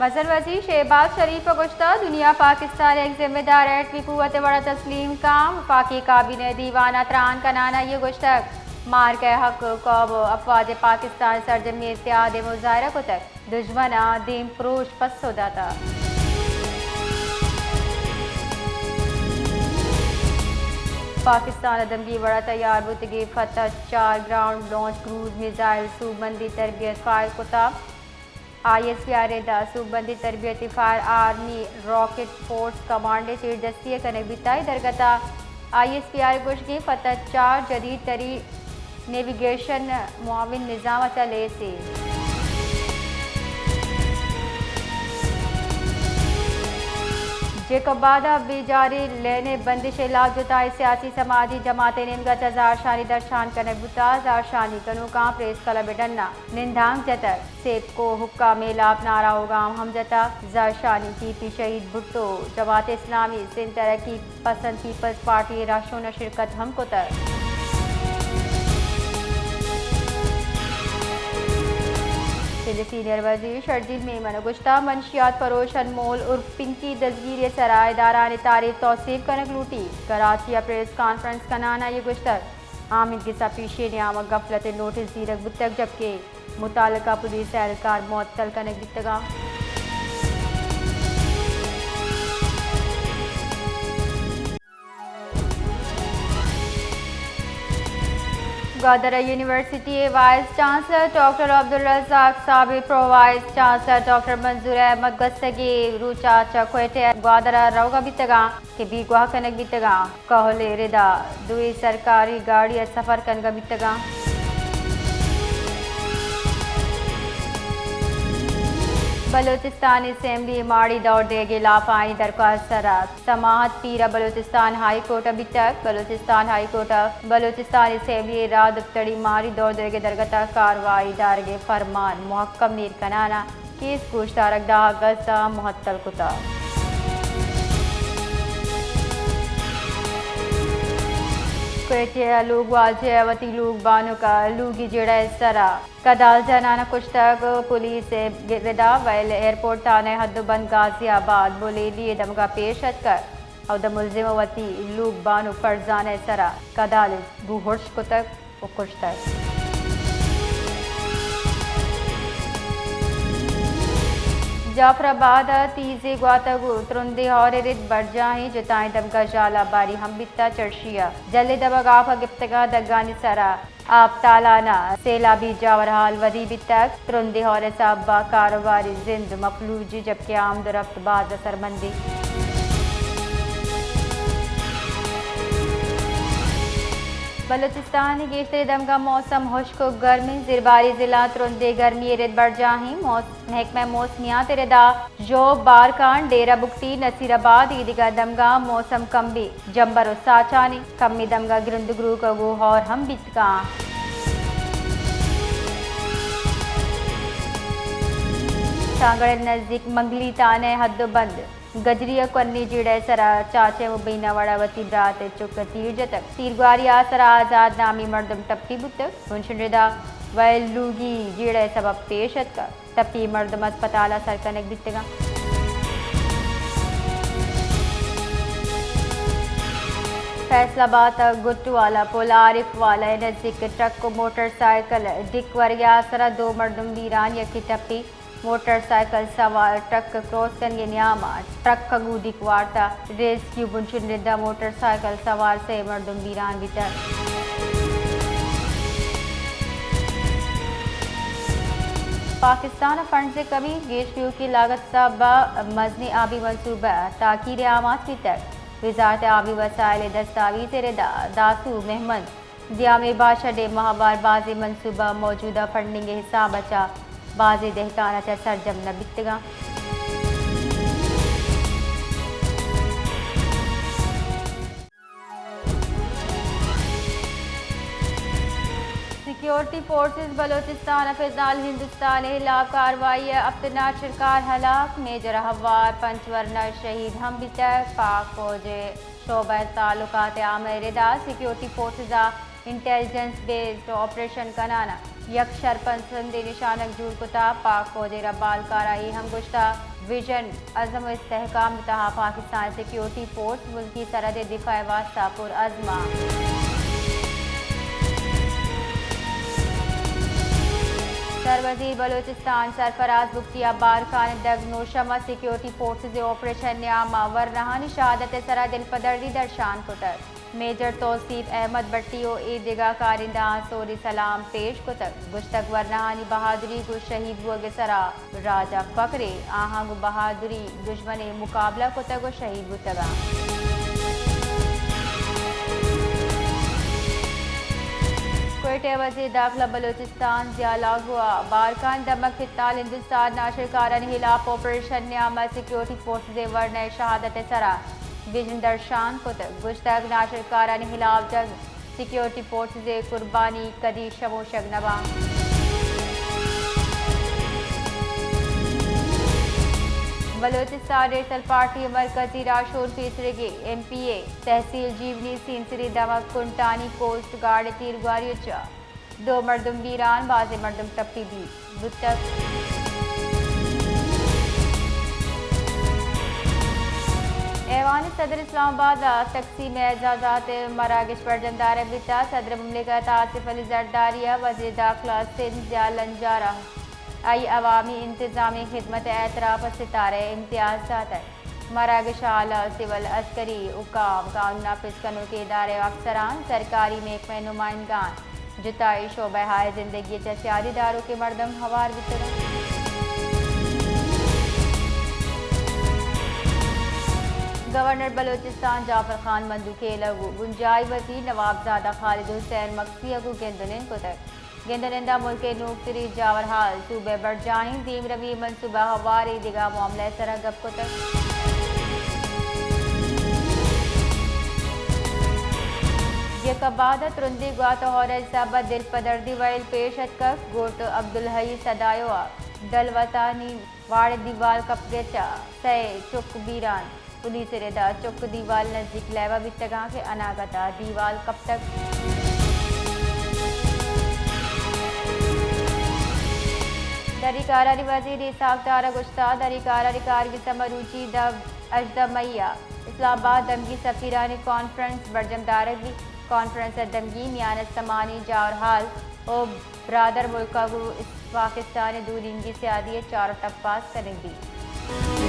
مزن وزیر شہباز شریف ء گوشتگ، دنیا پاکستان ء یک ذمہ دار ایٹمی قوت ء وڑ ء تسلیم کن۔ وفاقی کابینہ ء دیوان ء تران کنان ء آئی ء گوشتگ، مارگ ء حق، قوم ء افواج ء پاکستان ء سرجمیں اتحاد ء مظاہرہ کتگ، دژمن ء دیم پروش پسو داتگ۔ پاکستان ء دمگی وڑ ء تیار بوتگیں فتح چار گراؤنڈ لانچ کروز میزائل سوبمندی تربیت فائر کتگ۔ آئی ایس پی آر ء داں سوبمندی تربیتی fire army rocket force command ء چیردستی ء کنگ بیتگ۔ اے درگت ء آئی ایس پی آر ء گوشگیں فتح چار جدید ترین نیویگیشن معاون نظام ء چہ لیس انت۔ جیکب آباد ء بے جاری لین ء بندش ء ہلاپ جتائیں سیاسی سماجی جماعتیں نیمگ ء چہ زہرشانی درشان کنگ بوتگ۔ زہرشانی کنوکاں پریس کلب ء ڈن ء نندانک جتگ۔ سیپکو، حکام، میلاپ، نارا و گام ہم جتگ۔ زہرشانی ٹی پی شہید بھٹو، جماعت اسلامی، سندھ ترقی پسند پیپلز پارٹی ء رہشون ء شرکت ہم کتگ۔ سندھ ء سینئر وزیر شرجیل میمن ء گوشتگ، منشیات فروش انمول عرف پنکی ء دزگیری ء سرا ادارھانی تعریف توسیپ کنگ لوٹیت۔ کراچی ء پریس کانفرنس کنان ء آئی ء گوشتگ، آمید گس ء پیشی نیام ء گفلت ء نوٹس زیرگ بوتگ، جبکہ متعلقہ پولیس اہلکار معطل کنگ بیتگاں۔ گوادر یونیورسٹی ء وائس چانسلر ڈاکٹر عبدالرزاق صابر، پرو وائس چانسلر ڈاکٹر منظور احمد گوستگیں روچ ء چہ کوئٹہ ء گوادر ء روگ ء بیتگاں۔ کہ بیگواہ کنگ بیتگاں۔ کہول ء ردا دوئیں سرکاری گاڑی ء سفر کنگ بیتگاں۔ بلوچستان اسمبلی ء ماڑی دور دیگ ء لافانی درخواست ء سرا سماعت پیرا بلوچستان ہائی کورٹ ء بیتگ۔ بلوچستان ہائی کورٹ ء بلوچستان اسمبلی ء راہ دپتڑی ماڑی دور دیگ ء درگت ء کاروائی دارگ ء فرمان محکم میر کنان ء کیس گوشدارگ دہ اگست ء معطل کتگ۔ کوئٹہ ء لوگواجہ ء وتی لوگ بانک ء لوگی جیڑہ ء سرا کدال جنان ء کشتگ۔ پولیس ء ردا ویل ایئرپورٹ تھانہ ء حد ء بند غازی آباد بولیلی ء دمگ ء پیش اتکگ۔ اودا ملزم ء وتی لوگ بانک فرزانہ ء سرا کدال ء گوں ہرش کتگ۔ و کشتگ۔ جعفر آباد ء تیزے گواتگ و ترندیں ہور ء رد برجاہیں، جتائیں دمگا ژالہ باری ہم بیتگ۔ چرشی ء جلے دمگ آپ ء گپتگاں، دگانی سرا آپ تالان ء سیلابی جاور حال ودی بیتگ۔ ترندیں ہور ء سبب ء کاروباری زند مفلوجی، جبکہ آمد و رفت باز اثرمندی۔ بلوچستان ء گیشتریں دمگاں موسم ہشک و گرمیں، زرباری ضلع ترندیں گرمی ء رد برجاہیں۔ موس-، محکمہ موسمیات ء ردا ژوب، بارکھان، ڈیرہ بگٹی، نصیر آباد، ایدگہ دمگاں موسم کمبی جمبر و ساچانی، کمی دمگا گرند گروک و گوں ہور ہم بیتگاں۔ سانگڑ نزدیک منگلی تھانہ حد و بند گجری ء کنی جیڑہ ء سرا چاچ ء مبینہ وڑ ء وتی برات ء چک ء تیر جتگ۔ تیرگواری ء سرا آزاد نامی مردم ٹپی بوتگ۔ بنشن ردا ویل لوگی جیڑہ ء سبب پیش اتکگ۔ ٹپی مردم اسپتال ء سر کنگ بیتگاں۔ فیصل آباد ء گٹوالا پل عارف والا ء نزیک ٹرک و موٹر سائیکل ء ڈک ورگ ء سرا دو مردم بیران، یکے ٹپی۔ موٹر سائیکل سوار ٹرک کراس کنگے نیاما ٹرک گوں ڈیک وارتا۔ ریسکیو بنشن ردا موٹر سائیکل سوار سے مردم بیران بیتگ۔ پاکستان ء فنڈز ء کمی، گیش پیوکی لاگت سبب ء مزنیں آبی منصوبہ تاخیر ء آماچ بیتگ۔ وزارت آبی وسائل ء دستاویز ء ردا داسو مہمند دیامے باشا ڈیم ء ہوار بازیں منصوبہ موجودہ فنڈنگ ء حساب ء چہ بازیں دہکان ء چہ سرجم نہ بیتگاں۔ سیکیورٹی فورسز بلوچستان ء فضال ہندوستان ء ہلاپ کاروائی ء ہپت ناشرکار ہلاک، میجر ء ہوار پنچ ورنا شہید ہم بیتگ۔ پاک فوج ء شعبہ تعلقات عامہ ء ردا سیکیورٹی فورسز ء انٹیلیجنس بیسڈ آپریشن کنان ء یک شرپسندیں نشانگ جوڑ کتگ، پاک فوج ءِ ربالکاراں اے ہم گوشتگ، وژن، عزم ءُ استحکام ءِ تہا پاکستان سیکورٹی فورس ملکی سرحد ءِ دفاع ءِ واستہ پرعزم اَنت۔ سروزیر بلوچستان سرفراز بگٹی ءَ بارکھان ءِ دگ نوشم ءَ سیکورٹی فورسز ءِ آپریشن ءِ نیام ءَ ورناہانی شہادت ءِ سرا دلپدردی درشان کتگ۔ میجر توصیف احمد بٹی ءُ اے دگہ کارندہاں سوری سلام پیش کتگ۔ گوشتگ، ورناہانی بہادری گوں شہید بوگ ءِ سرا راج ءَ فخرے، آہاں گوں بہادری دژمن ءِ مقابلہ کتگ ءُ شہید بوتگ اَنت۔ کوئٹہ ءِ وزیر داخلہ بلوچستان ضیاء لاگو ءَ بارکھان دمگ کتال ہندوستان ناشرکارانی ہلاپ آپریشن ءِ نیام ءَ سیکورٹی فورسز ءِ ورنا ءِ شہادت ءِ سرا وژن درشان کتگ۔ گوشتگ، ناشرکارانی ہلاپ جنگ سیکورٹی فورسز ءِ قربانی کدی شموشگ نہ باں۔ بلوچستان نیشنل پارٹی ءِ مرکزی راہشون پیسریگیں ایم پی اے تحصیل جیونی سینسری دمگ کنٹانی کوسٹ گارڈ ءِ تیرگواری ءَ چہ دو مردم بیران، بازیں مردم ٹپی بیت بوتگ۔ ایوان صدر اسلام آباد ءَ تقسیم اعزازات ءِ مراگش برجم دارگ بیتگ۔ صدر مملکت آصف علی زرداری ءَ وزیر داخلہ سندھ ضیاء لنجار ءَ آئی عوامی انتظامی خدمت ءِ اعتراف ءُ ستارہ ءِ امتیاز داتگ۔ مراگش ءِ ہال ءَ سول عسکری حکام، قانون نافذ کنوکیں ادارہ ءُ افسران، سرکاری محکمہ ءِ نمائندگان، جتائیں شعبہ ہائے زندگی ءَ چہ سیادی داروکیں مردم ہوار بیتگ اَنت۔ گورنر بلوچستان جعفر خان مندوخیل ءَ گوں بنجاہی وزیر نوابزادہ خالد حسین مگسی ءَ گوں گند ءُ نند کتگ۔ گند ءُ نند ءَ ملک ءِ نوکتریں جاورحال، صوبہ ءِ برجاہیں دیمروی، منصوبہ ہوار ءُ دگہ معاملہ ءِ سرا گپ کتگ۔ جیکب آباد ءَ ترندیں گوات ءُ ہور ءِ سبب ءَ دلپدردی وئیل پیش اتکگ۔ گوٹ عبدالحئی سدایو ءَ دلوتانی واڑ ءِ دیوال کپگ ءَ چہ سئے چک بیران۔ پولیس ءِ رد ءَ چک دیوال نزیک لیب ءَ بیتگ اَنت کہ اناگت ءَ دیوال کپتگ۔ دری کارانی وزیر اسحاق ڈار ءَ گوشتگ، دری کارانی کارگس ءَ مروچی داں ہژدہ مئی ءَ اسلام آباد ءَ دمگی سفیرانی کانفرنس برجم دارگ بیت۔ کانفرنس ءَ دمگی میان استمانی جاورحال ءُ برادر ملکاں گوں پاکستان ءِ دو نیمگی سیادی ءِ چار ءُ ٹپاس کنگ بیت۔